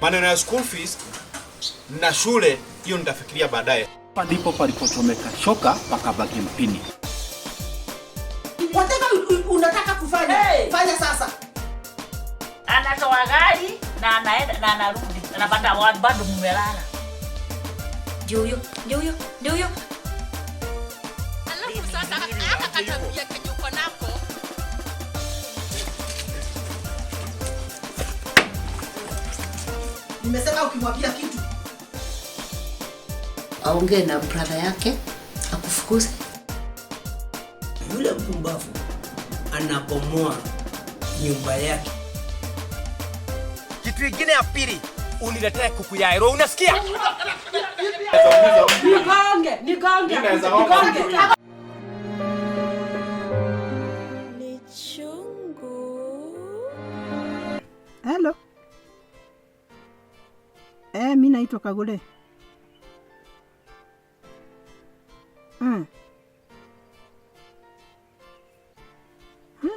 Maneno ya school fees na shule hiyo nitafikiria baadaye. Hapa ndipo palipochomeka shoka pakabaki mpini. Whatever unataka kufanya, Hey! fanya sasa. Anatoa gari na anaenda na anarudi, anapata watu bado mmelala. Ndio huyo, ndio huyo, ndio huyo. Alafu sasa haka katabia kenye uko nako. Nimesema ukimwambia kitu Aongee na brother yake akufukuze. Yule mpumbavu anabomoa nyumba yake. Kitu ingine ya pili, uniletee kuku ya ero, unasikia? Nigonge, nigonge, Mimi naweza omba nigonge. mtu. Ni chungu. Hello. Mi naitwa Kagure. Mm. Hmm?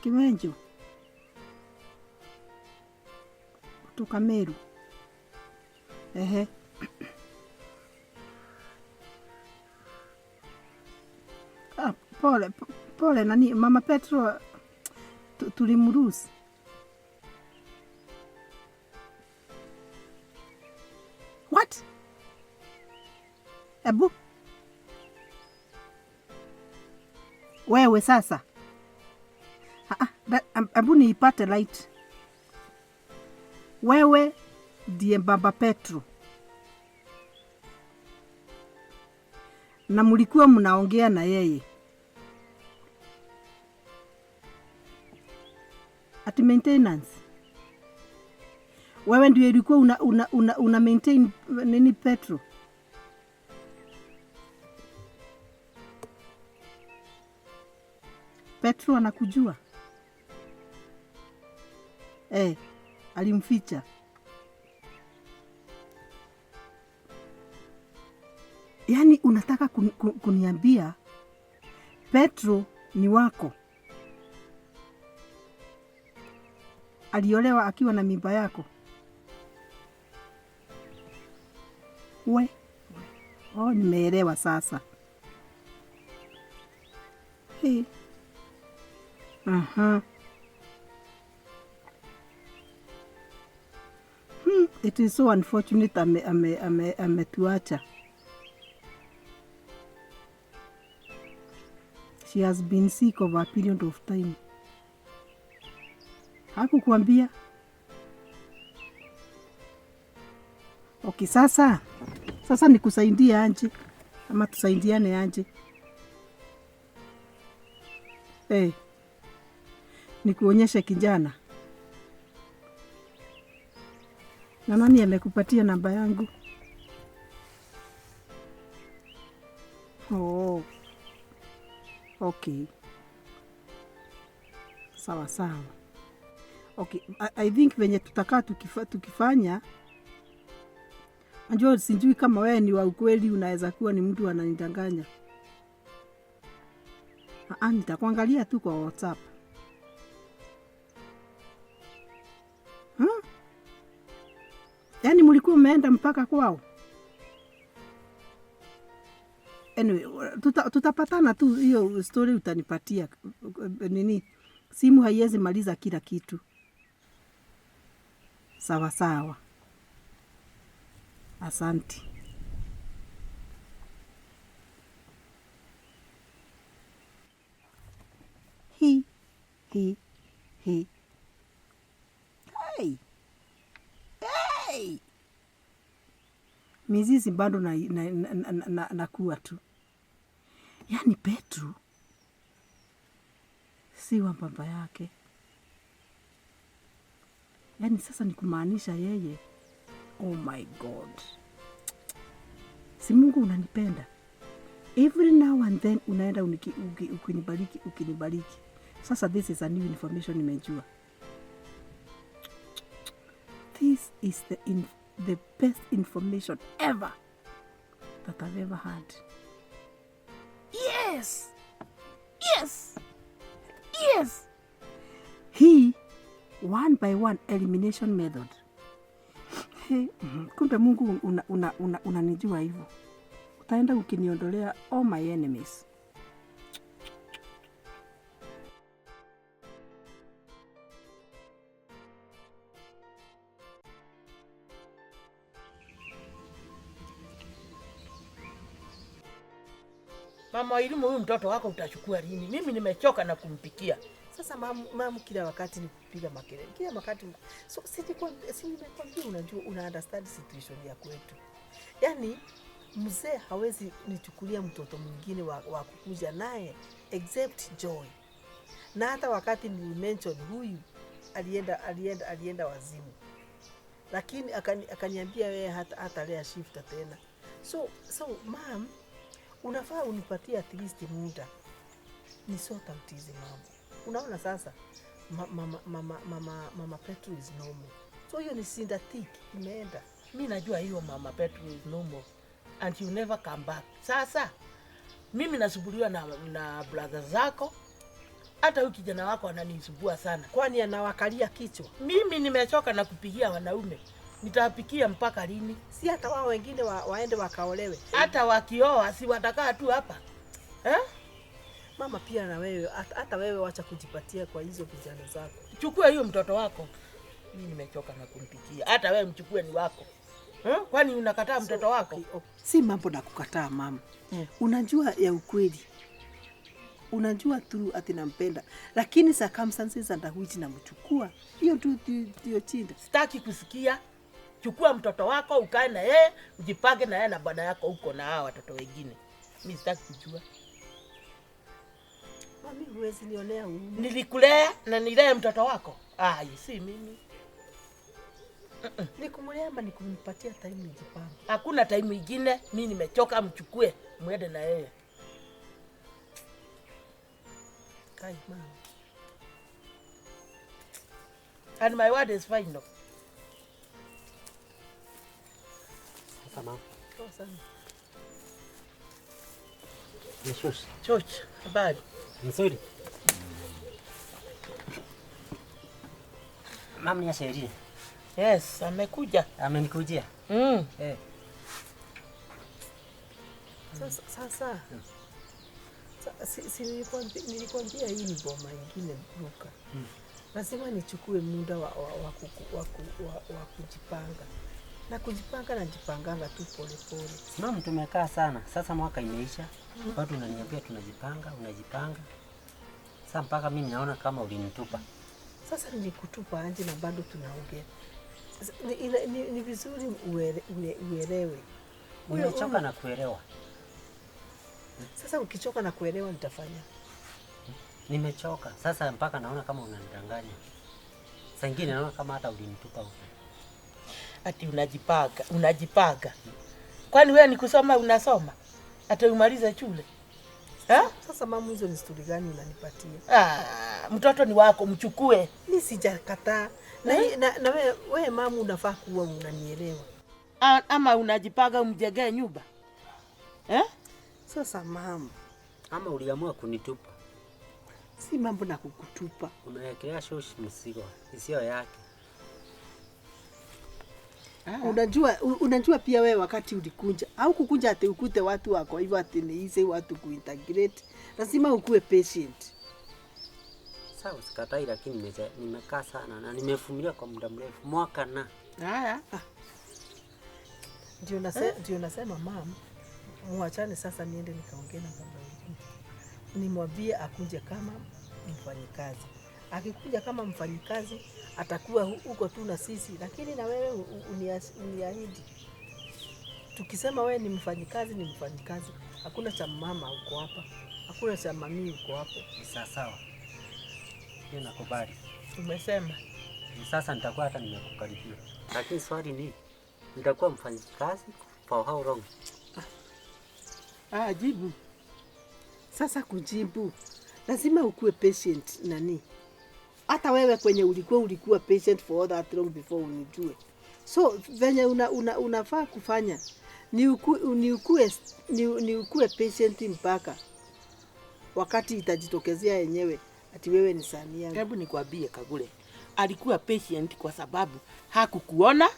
Kimenjo. Kutoka Meru. Ehe. Ah, pole pole nani Mama Petro tulimruhusu. What? Ebu. Wewe sasa. Ah, ebu niipate light. Wewe ndiye Baba Petro. Na mlikuwa mnaongea na yeye. Ati maintenance. Wewe ndiye ulikuwa una maintain nini Petro? Petro anakujua? Alimficha. Yaani unataka kuniambia Petro ni wako? Aliolewa akiwa na mimba yako? We. Oh, nimeelewa sasa. Hey. Aha. It is so unfortunate ametuacha. She has been sick over a period of time. Hakukuambia? Okay, sasa nikusaidie aje ama tusaidiane aje? Nikuonyeshe kijana. Na nani amekupatia namba yangu? Oh. Okay. Sawa sawa. Okay, I think venye tutakaa tukifanya, najua sijui kama wewe ni wa ukweli, unaweza kuwa ni mtu ananidanganya. Nitakuangalia tu kwa WhatsApp. Yaani mlikuwa mmeenda mpaka kwao? Anyway, tutapatana tu, hiyo story utanipatia. Nini? Simu haiwezi maliza kila kitu. Sawa sawa. Asante. Hi, hi, hi. Hey. Hey. Mizizi bado na kuwa tu. Yaani Petro si wa baba yake. Yaani sasa ni kumaanisha yeye. Oh my God. Si Mungu unanipenda. Every now and then unaenda ukinibariki, ukinibariki. Sasa this is a new information nimejua. This is the best information ever that I've ever had. Yes! Yes! Yes! Hii One by one elimination method. Hey, kumbe Mungu unanijua hivyo. Utaenda ukiniondolea all my enemies. Mama Elimu, huyu mtoto wako utachukua lini? Mimi nimechoka na kumpikia. Sasa mamu kila wakati ni kupiga makelele. Kila wakati. So si nimekwambia unajua una understand situation ya kwetu. Yaani mzee hawezi nichukulia mtoto mwingine wa kukuja naye except Joy. Na hata wakati nilimention huyu alienda wazimu. Lakini akaniambia wewe hata lea shifta tena. So mom, unafaa unipatie at least muda ni sort out hizi mambo. Unaona sasa mama Petro is normal. So hiyo ni sinda thick imeenda. Mimi najua hiyo mama Petro is normal and you never come back. Sasa mimi nasumbuliwa na brother zako. Hata huyu kijana wako ananisumbua sana. Kwani anawakalia kichwa? Mimi nimechoka na kupigia wanaume. Nitawapikia mpaka lini? Si hata wao wengine waende wakaolewe. Hata wakioa si watakaa tu hapa. Eh? Mama pia na wewe, hata wewe wacha kujipatia kwa hizo vijana zako. Chukua hiyo mtoto wako. Mimi nimechoka na kumpikia. Hata wewe mchukue ni wako. Eh? Kwani unakataa mtoto wako? Okay. Si mambo na kukataa mama. Unajua ya ukweli. Unajua tu ati nampenda, lakini circumstances under which namchukua, hiyo tu ndio chinda. Sitaki kusikia. Chukua mtoto wako ukae na yeye, ujipange na yeye na bwana yako huko na hawa watoto wengine. Mimi sitaki kujua. Mami, huwezi nionea huruma. Nilikulea na nilee mtoto wako. Si mimi. Nikumlea ama nikumpatia time nijipange? Hakuna time nyingine, mimi nimechoka, mchukue muende na yeye. Kai mama. And my word is final. Sasa mama. Poa sana. Ni shush. Choch, habari. Nzuri. Mama ni asherie. Yes, amekuja. Amenikujia. Eh. Sasa. Si nilikwambia hii ni boma ingine Luka. Lazima nichukue muda wa kujipanga. Na kujipanga najipanganga tu pole pole. Mama, tumekaa sana. Sasa mwaka imeisha. Watu unaniambia tunajipanga, unajipanga. Sasa mpaka mimi naona kama ulinitupa. Sasa nilikutupa aje na bado tunaongea? Ni vizuri uelewe. Umechoka na kuelewa. Sasa ukichoka na kuelewa nitafanya. Nimechoka. Sasa mpaka naona kama unanidanganya. Saa nyingine naona kama hata ulinitupa huko. Ati unajipanga. Kwani wewe ni kusoma unasoma? Ati umalize shule? Eh? Sasa mama, hizo ni story gani unanipatia? Mtoto ni wako, mchukue. Mimi sijakataa. Na wewe mama unafaa kuwa unanielewa. Ama unajipanga umjengee nyumba? Eh? Sasa mama, ama uliamua kunitupa? Si mambo na kukutupa. Umewekelea shosh mzigo isiyo yake. Unajua pia wewe wakati ulikunja au kukunja ati ukute watu wako hivyo ati ni easy watu kuintegrate. Lazima ukue patient. Sawa, sikatai, lakini nimekaa sana na nimevumilia kwa muda mrefu, mwaka na. Haya. Ndio nasema mama, muachane sasa, niende nikaongee na baba yangu. Nimwambie akunje kama mfanyikazi. Akikuja kama mfanyikazi atakuwa huko tu na sisi, lakini na wewe uniahidi. Tukisema wewe ni mfanyikazi, ni mfanyikazi. Hakuna cha mama uko hapa. Hakuna cha mami uko hapo. Sawa sawa. Hiyo nakubali. Umesema. Sasa nitakuwa hata nimekukaribia. Lakini swali ni nitakuwa mfanyikazi for how long? Jibu. Sasa kujibu, lazima ukue patient nani. Hata wewe kwenye ulikuwa patient for all that long before unijue. So venye unafaa kufanya ni ukue patient mpaka wakati itajitokezea yenyewe ati wewe ni sani yangu. Hebu nikwambie Kagure, Alikuwa patient kwa sababu hakukuona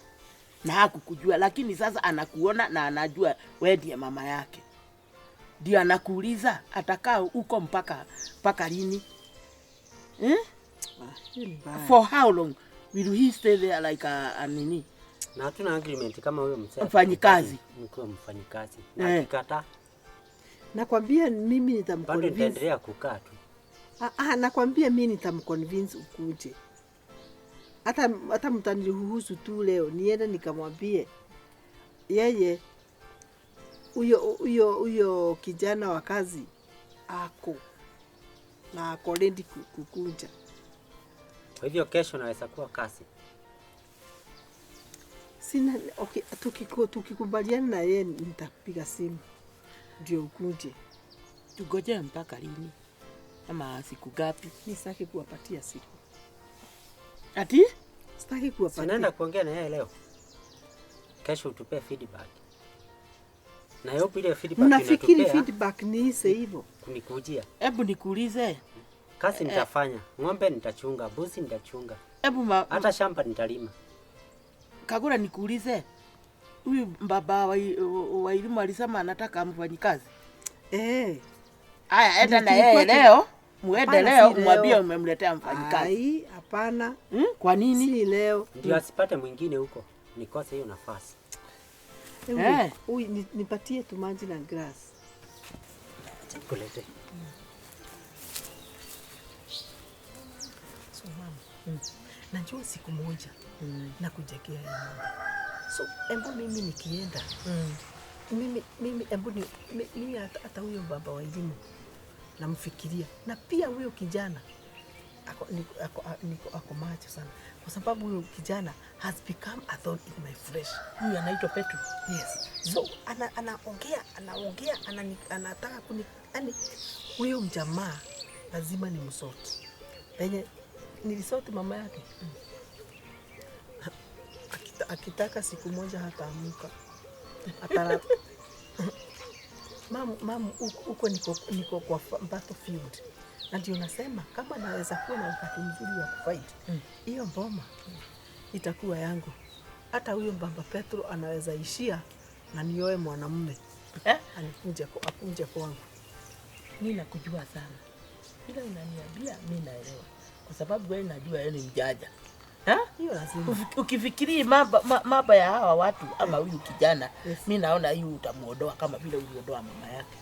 na hakukujua, lakini sasa anakuona na anajua wewe ndiye mama yake. Ndio anakuuliza atakaa huko mpaka lini? Eh? For how long will he stay there like a nini? Na hatuna agreement kama huyo mzee. Mfanyikazi. Mkiwa mfanyikazi. Na akikataa. Nakwambia mimi Bado nitamconvince. nitaendelea kukaa tu. Nakwambia mimi nitamconvince ukuje. Hata mtaniruhusu tu leo niende nikamwambie yeye huyo kijana wa kazi ako na ako ready kukunja. Kwa hivyo kesho naweza kuwa kazi. Sina, okay, tukikubaliana na yeye nitapiga simu ndio ukuje. Tugoje mpaka lini? Ama siku gapi? Mimi sitaki kuwapatia siku. Ati? Sitaki kuwapatia. Sinaenda kuongea na yeye leo. Kesho utupee feedback. Na yope ile feedback Mnafikiri inatupea feedback ni ise hivyo? Kunikujia. Hebu nikuulize. Kazi nitafanya, ng'ombe nitachunga, mbuzi nitachunga. Hebu hata shamba nitalima. Kagura nikuulize. Huyu baba wa elimu alisema anataka mfanyikazi. Eh. Aya, enda na yeye leo. Muende leo umwambie umemletea mfanyikazi. Ai, hapana. Kwa nini? Si leo. Ndio asipate mwingine huko. Nikose hiyo nafasi. Huyu nipatie tu maji na grass. Kulete. So mama, najua siku moja na kujekea nyumba. So embu mimi nikienda. Mimi embu mimi hata huyo baba wa elimu namfikiria, na pia huyo kijana ako macho sana, kwa sababu huyo kijana has become a thorn in my flesh. Huyu anaitwa Petro. Yes. So anaongea anataka kuni, yani huyo mjamaa lazima ni msort. Penye nilisort mama yake. Akitaka siku moja hataamuka. Mamu huko niko kwa battlefield. Na ndio nasema kama naweza kuwa na wakati mzuri wa kufight, hiyo mboma itakuwa yangu. Hata huyo baba Petro anaweza ishia na nioe mwanamume. Akunje kwangu. Mimi nakujua sana. Bila unaniambia mimi naelewa. Kwa sababu wewe najua wewe ni mjaja. Hiyo lazima. Ukifikiri maba ya hawa watu ama huyu kijana, yes. Mimi naona huyu utamuondoa kama vile uliondoa mama yake.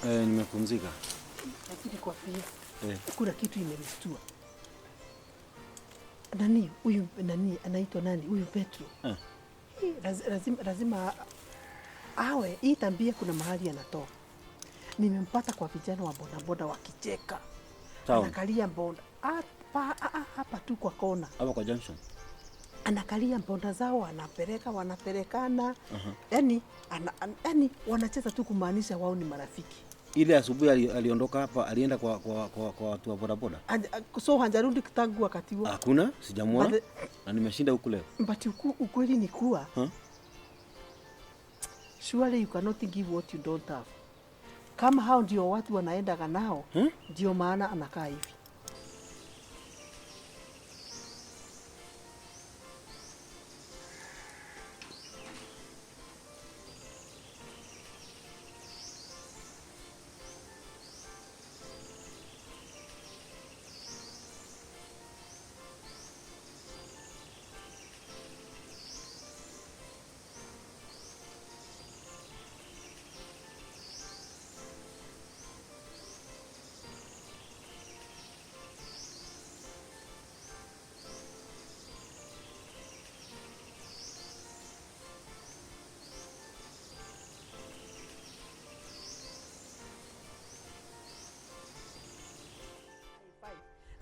Nimepumzika. Lakini kwa pia kuna kitu imenishtua. Nani huyu, nani anaitwa nani huyu Petro? Hii, lazima awe hii tambia, kuna mahali anatoa. Nimempata kwa vijana wa bodaboda wakicheka. Town. Anakalia mbonda hapa tu kwa kona. Hapa kwa junction. Anakalia mbonda zao, anapeleka, wanapelekana. Yaani yaani wanacheza tu kumaanisha wao ni marafiki. Ile asubuhi aliondoka hapa, alienda kwa watu wa bodaboda. So hajarudi tangu wakati huo. Hakuna, sijamuona. Na nimeshinda huku leo. But ukweli ni kuwa surely you cannot give what you don't have. Kama hao ndio watu wanaendaga nao, ndio maana anakaa hivi.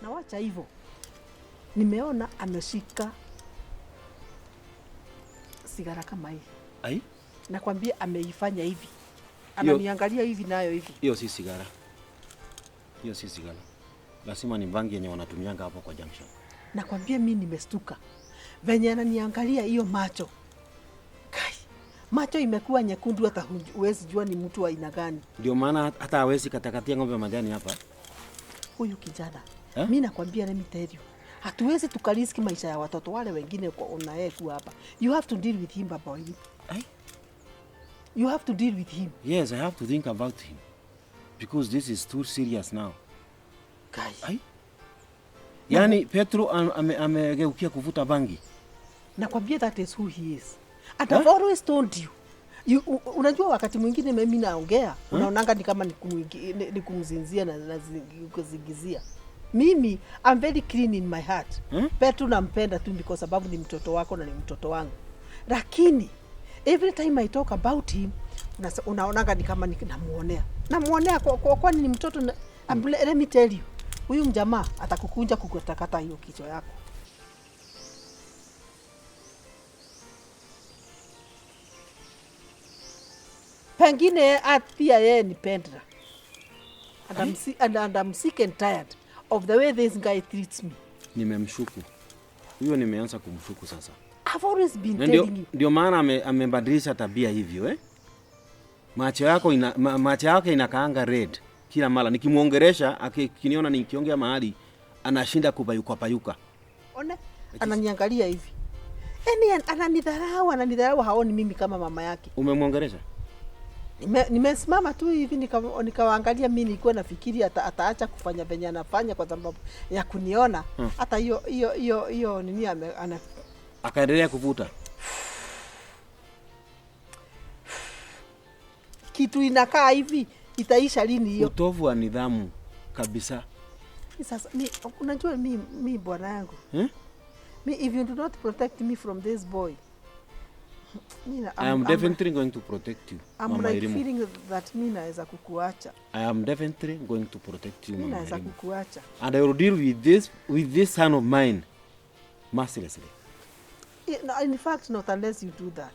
Na wacha hivyo, nimeona ameshika sigara kama hii. Ai? Nakwambia ameifanya hivi. Ananiangalia hivi nayo hivi. Hiyo si sigara. Hiyo si sigara. Lazima ni bangi yenye wanatumianga hapo kwa junction. Nakwambia mimi nimestuka. Venye ananiangalia hiyo macho. Kai. Macho imekuwa nyekundu hata huwezi jua ni mtu wa aina gani. Ndio maana hata hawezi katakatia ng'ombe majani hapa. Huyu kijana. Mimi nakwambia, let me tell you. Hatuwezi tukariski maisha ya watoto wale wengine kwa ona yeye kuwa hapa. You have to deal with him, baba. You have to deal with him. Yes, I have to think about him. Because this is too serious now. Kai. Ai? Yaani Petro amegeukia kuvuta bangi. Nakwambia that is who he is. And I've always told you. Unajua wakati mwingine mimi naongea, unaonanga ni kama ni kumzinzia na kuzingizia. Mimi I'm very clean in my heart. Petro nampenda tu kwa sababu ni mtoto wako na ni mtoto wangu. Lakini every time I talk about him, unaonanga ni kama namuonea. Namuonea kwa ni mtoto na, let me tell you. Huyu mjamaa atakukunja kukatakata hiyo kichwa yako. Pengine pia yeye ni pendra. And I'm sick and tired of the way this guy treats me. Nimemshuku. Huyo nimeanza kumshuku sasa. I've always been telling you. Ndio maana amebadilisha tabia hivyo eh? Macho yako macho yake inakaanga red kila mara. Nikimuongeresha akiniona nikiongea mahali anashinda kupayuka payuka. One ananiangalia hivi. Yaani ananidharau, haoni mimi kama mama yake. Umemuongeresha? Nimesimama tu hivi nikawaangalia. Mimi nilikuwa nafikiri ataacha kufanya venye anafanya kwa sababu ya kuniona. Hata hiyo hiyo hiyo hiyo nini akaendelea kuvuta. Kitu inakaa hivi itaisha lini hiyo? Utovu wa nidhamu kabisa. Sasa mi unajua mi bwana yangu. Mi if you do not protect me from this boy, I am definitely going to protect you. I'm Mama like Elimu. Feeling that mi naweza kukuacha. I am definitely going to protect you, Mi Mama naweza Elimu. kukuacha. And I will deal with this son of mine mercilessly. In fact, not unless you do that.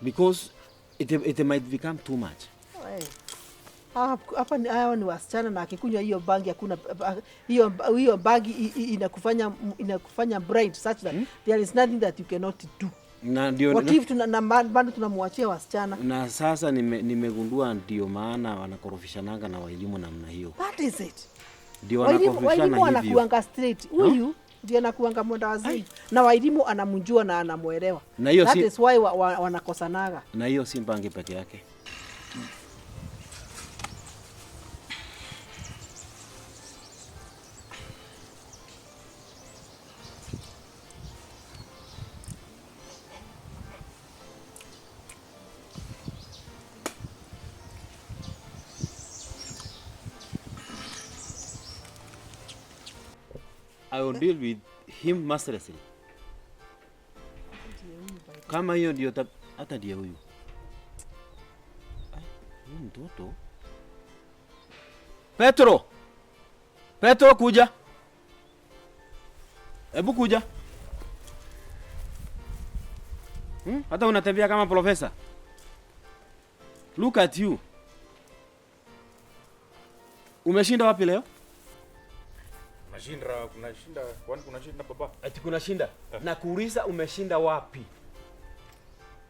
Because it might become too much. Hapa hawa ni wasichana na akikunywa hiyo bangi hakuna hiyo bangi inakufanya blind such that there is nothing that you cannot do. Na ndio what if bado tunamwachia wasichana. Na sasa nimegundua ndio maana wanakorofishananga na walimu namna hiyo. That is it. Ndio wanakorofishana hivyo. Walimu wanakuanga straight. Huyu ndiye anakuanga mwenda wazimu. Na walimu anamjua na anamuelewa. Na hiyo that is why wanakosanaga. Na hiyo si mpangi peke yake. I will deal with him mercilessly. Kama hiyo ndio hata ndiye huyu. Huyu mtoto. Petro. Petro kuja. Hebu kuja. Hata unatembea kama profesa. Look at you. Umeshinda wapi leo? Mashinda, kuna shinda, kwani kuna shinda baba? Ati kuna shinda. Na kuuliza umeshinda wapi?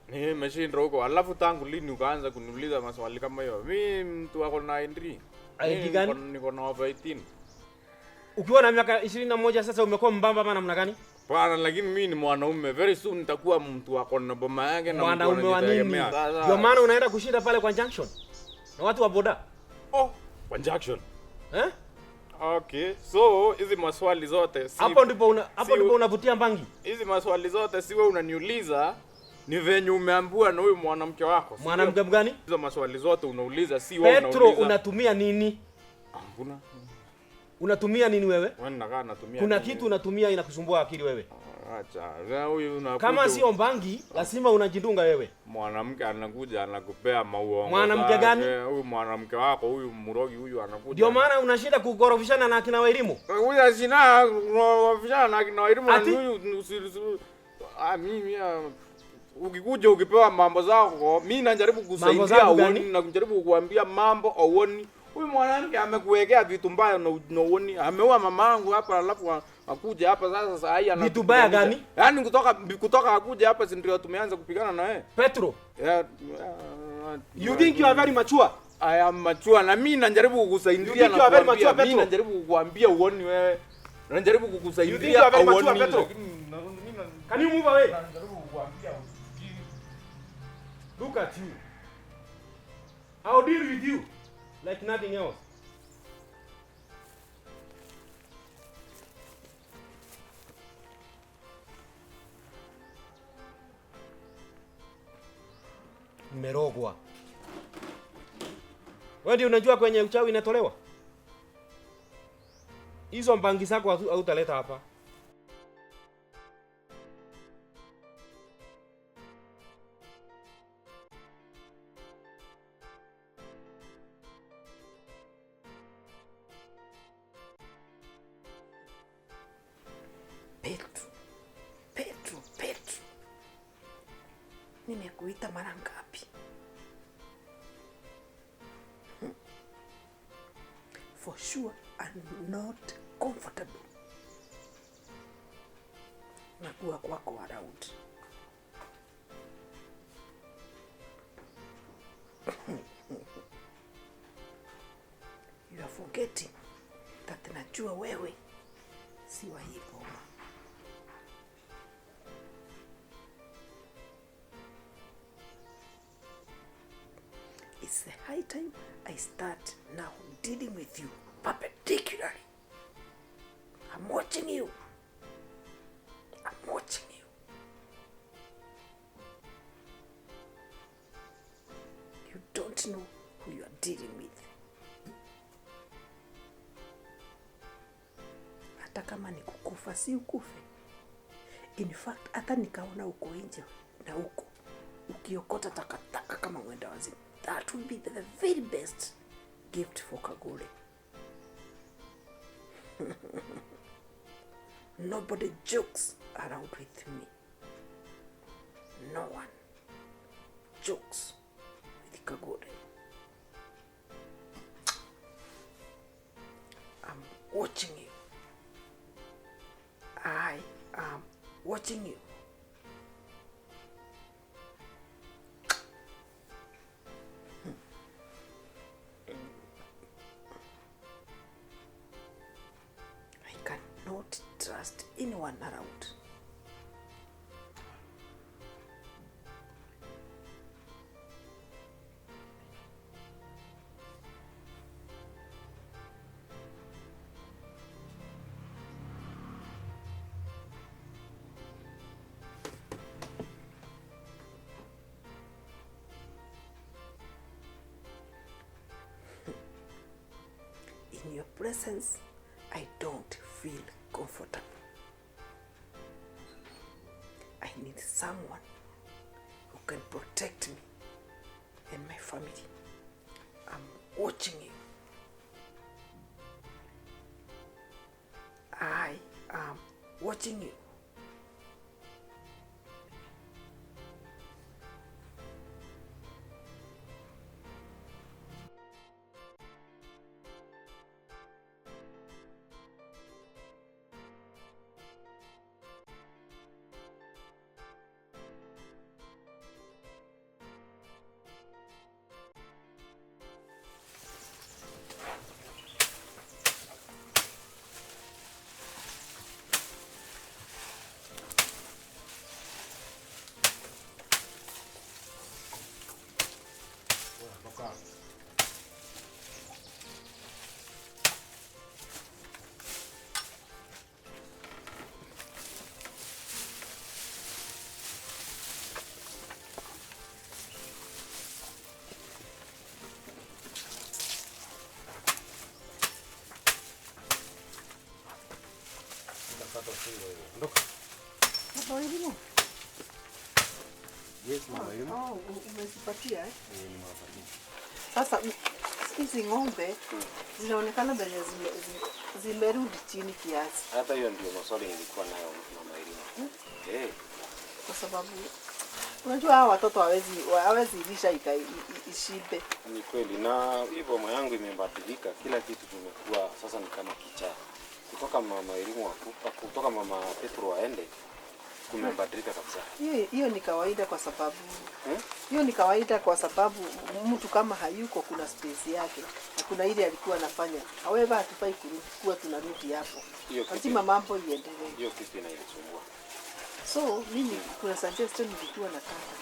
Nimeshinda huko. Alafu tangu lini ukaanza kuniuliza maswali kama hiyo? Mimi mtu wako na ID. ID gani? Niko na over 18. Ukiwa na miaka 21 sasa umekuwa mbamba ama namna gani? Bwana, lakini mimi ni mwanaume. Very soon nitakuwa mtu wako na boma yake na mwanaume wa nini? Ndio maana unaenda kushinda pale kwa junction. Na watu wa boda. Oh, kwa junction. Eh? Okay. So, hizi maswali zote si hapo ndipo hapo ndipo unavutia mbangi. Hizi maswali zote si wewe unaniuliza, ni venye umeambiwa na huyu mwanamke wako. Mwanamke gani? Hizo maswali zote unauliza si wewe unauliza. Petro, unatumia nini? Hakuna. Unatumia nini wewe? Wewe nakaa natumia. Kuna kitu unatumia inakusumbua akili wewe. Acha. Huyu unakuja. Kama sio mbangi, lazima unajidunga wewe. Mwanamke anakuja anakupea mauongo. Mwanamke gani? Huyu mwanamke wako, huyu murogi huyu anakuja. Ndio maana unashinda kukorofishana na akina Wairimu. Huyu sina kukorofishana na akina Wairimu na huyu mimi ukikuja ukipewa mambo zako, mimi najaribu kusaidia uoni na kujaribu kukuambia mambo auoni. Huyu mwanamke amekuwekea vitu mbaya na uoni. Ameua mamangu hapa alafu akuja hapa sasa saa hii ana vitu mbaya gani? Yaani kutoka akuja hapa si ndio tumeanza kupigana na yeye. Petro. Yeah, you think you are very mature? I am mature na mimi najaribu kukusaidia na kuambia. Mimi najaribu kukuambia uoni wewe. Najaribu kukusaidia. You think you are very mature, Petro? Can you move away? Najaribu kukuambia. Look at you. I'll deal with you like nothing else. Mmerogwa. Wewe ndio unajua kwenye uchawi inatolewa? Hizo mbangi zako hautaleta hapa. Petro, Petro. Nimekuita mara ngapi? For sure I'm not comfortable na kuwa kwako around. You are forgetting that najua wewe si wa hii boma. It's the high time I start now dealing with you perpendicularly. I'm watching you. I'm watching you. You don't know who you are dealing with. Hata kama ni kukufa, si ukufe. In fact, hata nikaona uko nje na uko ukiokota takataka kama mwenda wazimu. That would be the very best gift for Kagure. Nobody jokes around with me. No one jokes with Kagure. I'm watching you. I am watching you. I cannot trust anyone around. In your presence, I don't feel comfortable. I need someone who can protect me and my family. I'm watching you. I am watching you. Yes, mama Irma. Oh, umezipatia eh? Eh, nimewapatia. Sasa hizi ng'ombe zinaonekana venye zimerudi chini kiasi. Hata hiyo ndio maswali nilikuwa nayo mama Irma. Eh, kwa sababu unajua hawa watoto hawezi lisha ishibe. Ni kweli, na hivyo mama yangu imebadilika, kila kitu kimekuwa sasa ni kama kichaa. Kutoka mama Irma akufa, kutoka mama Petro aende, kumebadilika kabisa. Hiyo ni kawaida kwa sababu hiyo ni kawaida kwa sababu mtu kama hayuko kuna space yake na kuna ile alikuwa anafanya. However, hatufai kuwa tunarudi hapo. Lazima mambo iendelee. Hiyo kitu inanisumbua. So mimi kuna suggestion nilikuwa nataka.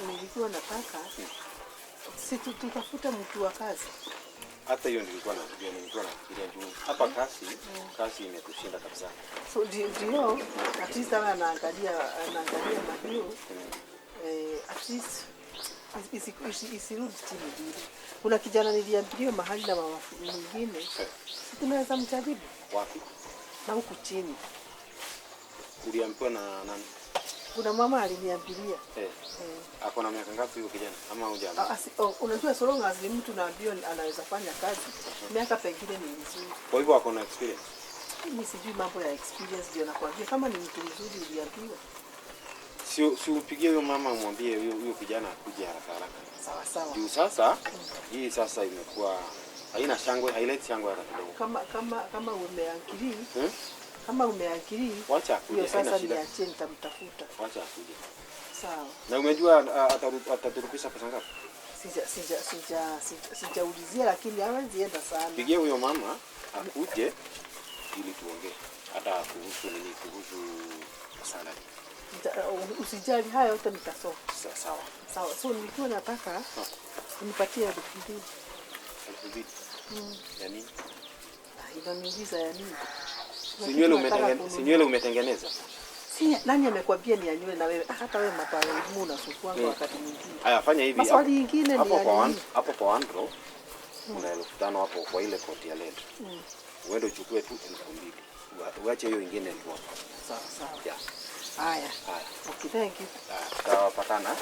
Nilikuwa nataka si tutafuta mtu wa kazi. Hata hiyo nilikuwa nafikiria juu hapa kazi imetushinda kabisa. So ndio at least anaangalia mahiu. At least isirudi chini vile. Kuna kijana niliambiwa mahali na mama mwingine. Si tunaweza mjaribu. Wapi? Na huku chini. Uliambiwa na nani? Kuna mama aliniambilia. Ako na miaka ngapi huyo kijana? Ama hujaambiwa? Unajua so long as ni mtu naambiwa anaweza fanya kazi, miaka pengine ni mizuri. Kwa hivyo ako na experience? Mimi sijui mambo ya experience, ndio nakwambia kama ni mtu mzuri uliambiwa. Si upigie huyo mama umwambie huyo kijana akuje haraka haraka. Sawa sawa. Juu sasa hii sasa imekuwa haina shangwe, haileti shangwe hata kidogo. Kama umeankirii. Kama umeakiri, wacha akuje, sasa niachie nitamtafuta. Wacha akuje. Sawa. Na umejua ataturudisha pesa ngapi? Sijaulizia lakini hawezi enda sana. Pigie huyo mama akuje ili tuongee hata kuhusu nini, kuhusu salary. Usijali haya yote nitasoma. Sawa. Sawa. So nilikuwa nataka unipatie 2000. 2000? Ya nini? Inaniuliza ya nini? Si nywele umetengeneza? Si nani amekwambia ni ya nywele na wewe? Hata wewe mapale unasukua wakati mwingine. Haya, fanya hivi. Maswali nyingine ni ya nini? Hapo kwa Andro kuna 5,000 hapo kwa ile koti ya led. Uende uchukue tu 2,000. Uache hiyo nyingine 1,000. Sawa sawa. Yeah. Haya. Okay, thank you. Tutapatana.